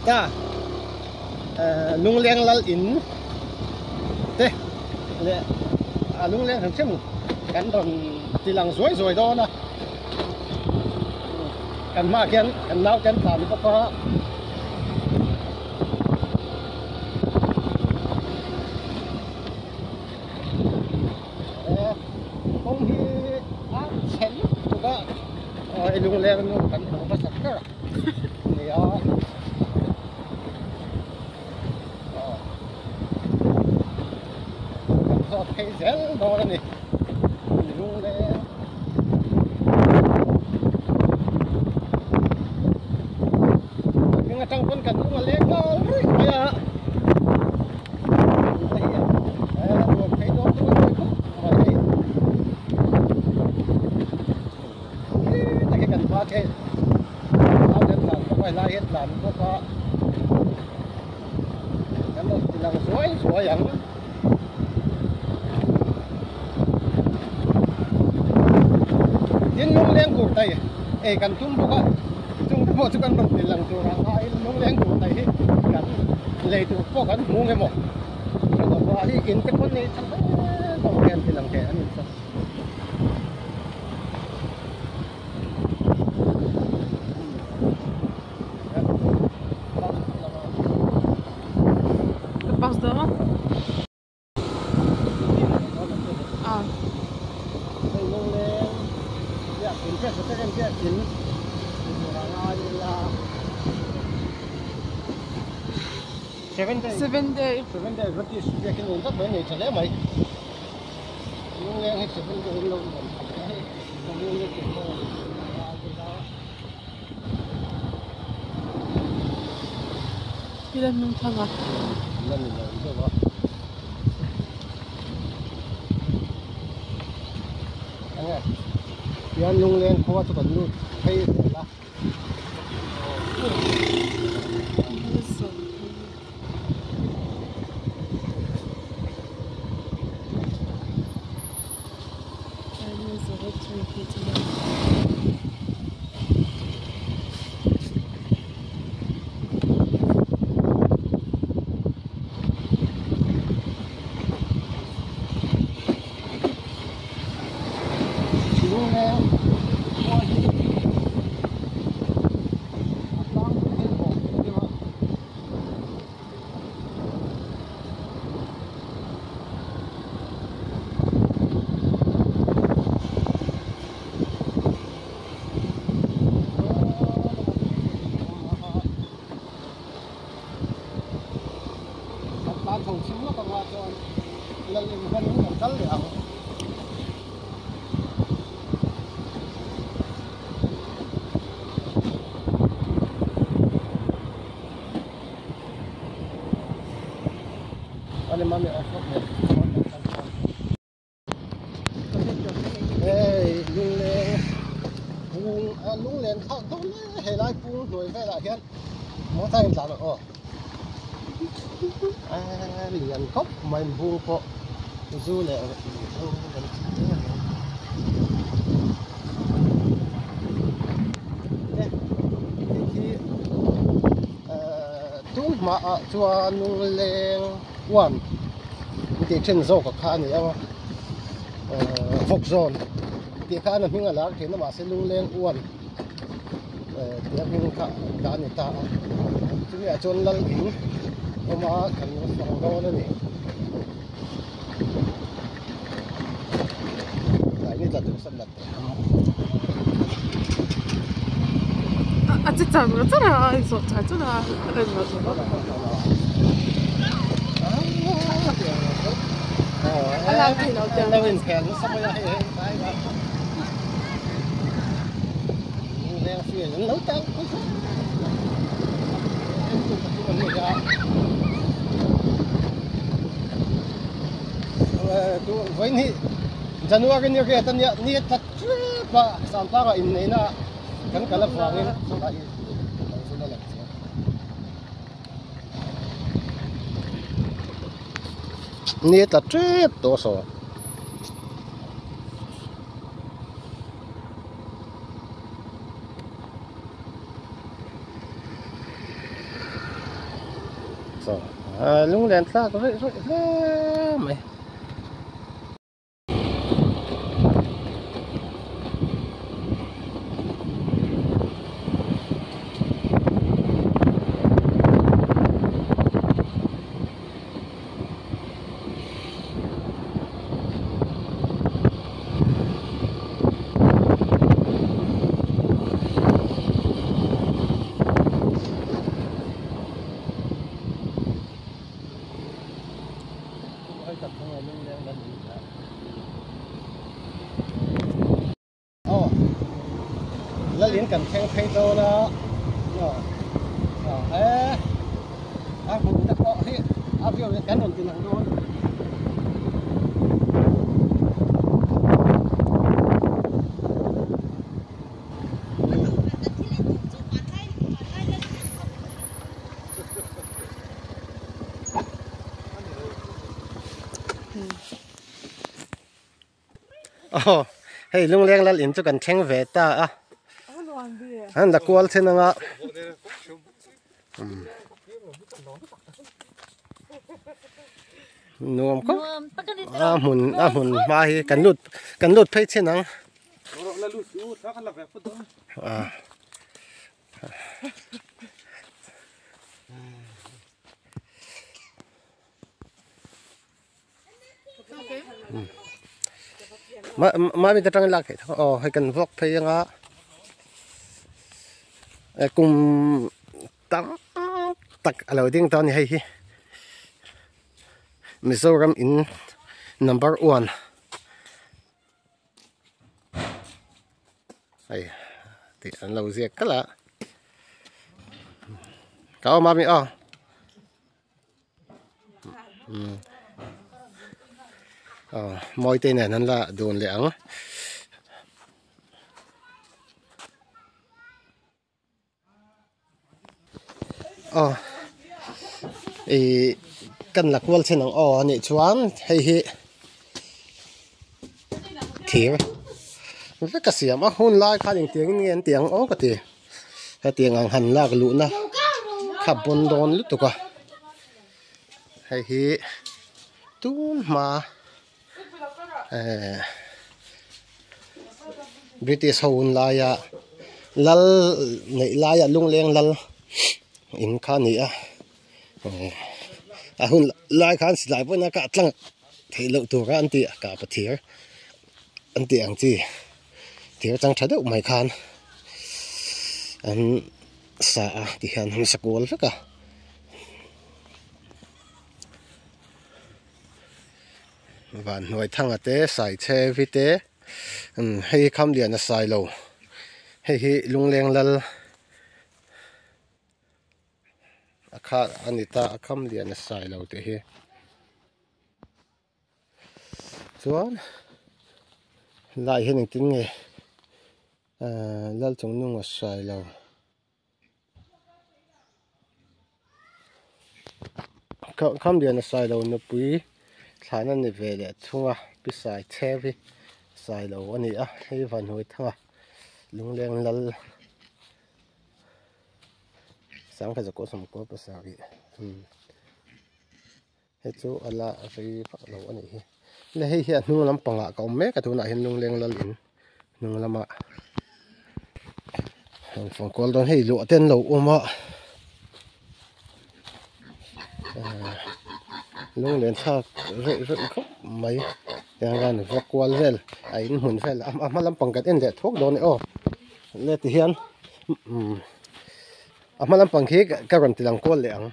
ta lungleng lal in te leh a lungleng hrim hrim kan rawn ti lang zuai zuai dawn a kan hmaah khian kan naute an tlan bawk a. Kawng hi a chhe lutuk a aw lungleng nu kan hmu hmasa ber a ni a aw kan zawt phei zel dawn a ni lungleng hming atang pawn kan lung a leng nghal rih mai a. Ei kan tum bawk a chung te pawh chu kan rawn ti lang tur ang a lungleng tur te hi kan lei tur pawh kan hmu nge maw hei hi in te pawn nei tha hle hlawm hian ti lang thei a ni chuan. Bus dawn. Seven day. Seven day. Seven day Adventist biakin nuam tak mai nei tha hle mai. Lungleng hi seven day in lo nuam tha hle hei. Community hall Ila hnung thang a. La ni lo deuh a. Enge tian lungleng khua chu kan lut phei zel a. Lungleng khua hi a tlang phei bawk deuh a. Kan tlan chho chim lawk anga chuan lal in hman in kan kal leh ang. Hei lungleng bung a lunglen thlak dawn hle helai bung hnuai velah hian motor a intlan ang aw a lian khawp mai bung pawh zu leh zu kan tih te a ni hei hi ehh tung hmaah chuan lungleng uan an tih thin zawk kha a ni ang a ehh vawk zawn tih khan a hming a lar thin a mahse lungleng uan ehh tih a hming kha dah a ni ta a chumi ah chuan lal in awm a kan fang dawn a ni tlai ni tla tur san lat teh ang. A chi char char a a inzawh char char a a inzawh char char a lak theih loh lo inkhel nasa mai a hei hei tlai a leng fian an lo tal vawiin hi January ni riat a nia ni a tla ṭep a Sangtlang ah inneihna kan kal avangin chulai hi lo zun a lang chiang. Ni a tla ṭep tawh a saw. Chaw lunglen thlak rawih rawih hle mai. Aw lalin kan thleng phei dawn a e a hmun te pawh hi a view kan rawn ti lang dawn. Aw hei lungleng lal in chu kan thleng ve ta a an la kual then anga nuam khawp a hmun a hmun hma hi kan lut kan lut phei chin ang a. Mami te tangin lak theih tho aw hei kan vlog phei anga kum tam tak a lo ding tawh a ni hei hi Mizoram in number one hei tih an lo ziak kalh a ka awm a mi aw. Aw mawi te nen an la dun leh ang. Aw ih kan la kual chin ang aw anih chuan hei hi thir vek a siam a hun lai khan engtiang in nge an tih ang aw ka ti hetiang ang han lak luhna kha bawn dawn lutuk a hei hi tun hma eh British ho hun laia lal neih laia lungleng lal in kha a ni a eh a hun lai khan silai pawhin a kah tlang theih loh tura an tih a kah pathir an tih ang chi thir chang tha deuh mai khan an sa a tihian an sa kual vek a. Van hnuai thanga te sai chhe vi te umm hei hi kham lian a sai lo hei hi lungleng lal a kha a ni ta a kham lian a sai lo tih hi chuan lai hian engtin nge ahh lal chung nung a sai lo. Khamlian a sailo nupui thlan a ni ve leh thung a pi sai chheu hi sailo a ni a hei vanhnuai thanga lungleng lal sangkhat zakua sawmkua pasarih hei chu a la rei vak lo a nih hi le hei hi a hnung lampangah ka awm mek a tunah hian lungleng lal in hnung lamah an fang kual dawn hei luah te an lo awm a lunglen thlak reuh reuh khawp mai tiang hian va kual vel a in hmun vel a hma lampang kan en leh thuak dawn e aw le ti hian a hma lampang khi ka rawn ti lang kual leh ang.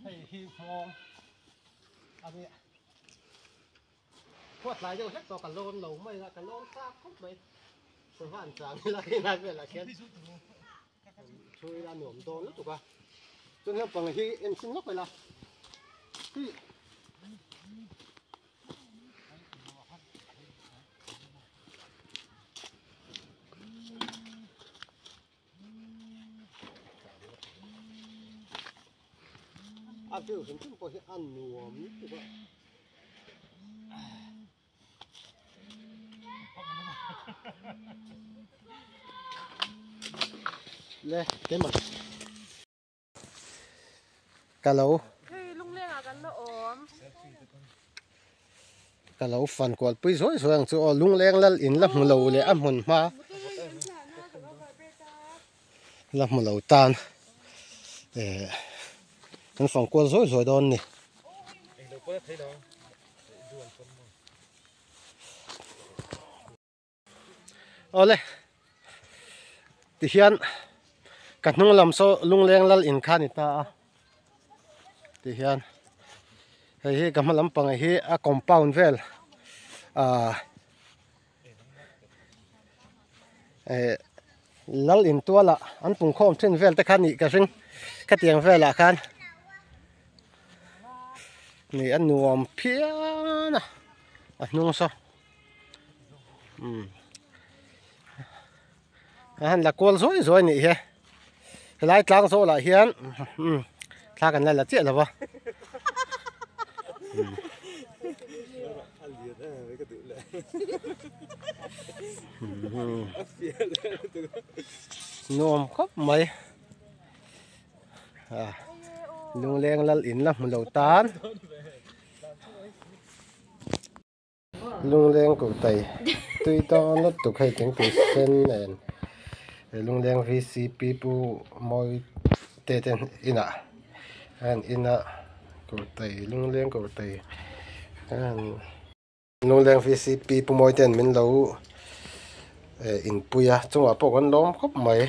Hei hi hmawng a nia khuat lai deuh hlek tawh ka lawn lo mai a ka lawn chak khawp mai sava an chang ila helai velah khian thu ila nuam dawn lutuk a chuan naupang hi en chhin lawk ila hi. A view hrim hrim pawh hi a nuam lutuk a. Le keimah. Ka lo ka lo fan kual pui zuai zuai ang chu aw lungleng lal in la hmu lo leh a hmun hma la hmu lo tan eh kan fang kual zuai zuai dawn ni. Awle tihian ka hnung lam saw lungleng lal in kha a ni ta a tihian hei hi ka hma lampang hi a compound vel ah eh lal in tualah an pungkhawm thin vel te kha nih ka hring khatiang velah khan ni a nuam phian a a hnung saw. Umm a han la kual zuai zuai nih hi helai tlang zawh lah hian umm thla kan la la chiah lo va nuam khawp mai a lungleng lal in la hmu lo tan. Lungleng kurtai tui dawn lutuk hei thingpui sen nen he lungleng vcp pu mawi te te inah an ina kurtai lungleng kurtai an lungleng vcp pu mawi ten min lo eh inpui a chungah pawh kan lawm khawp mai.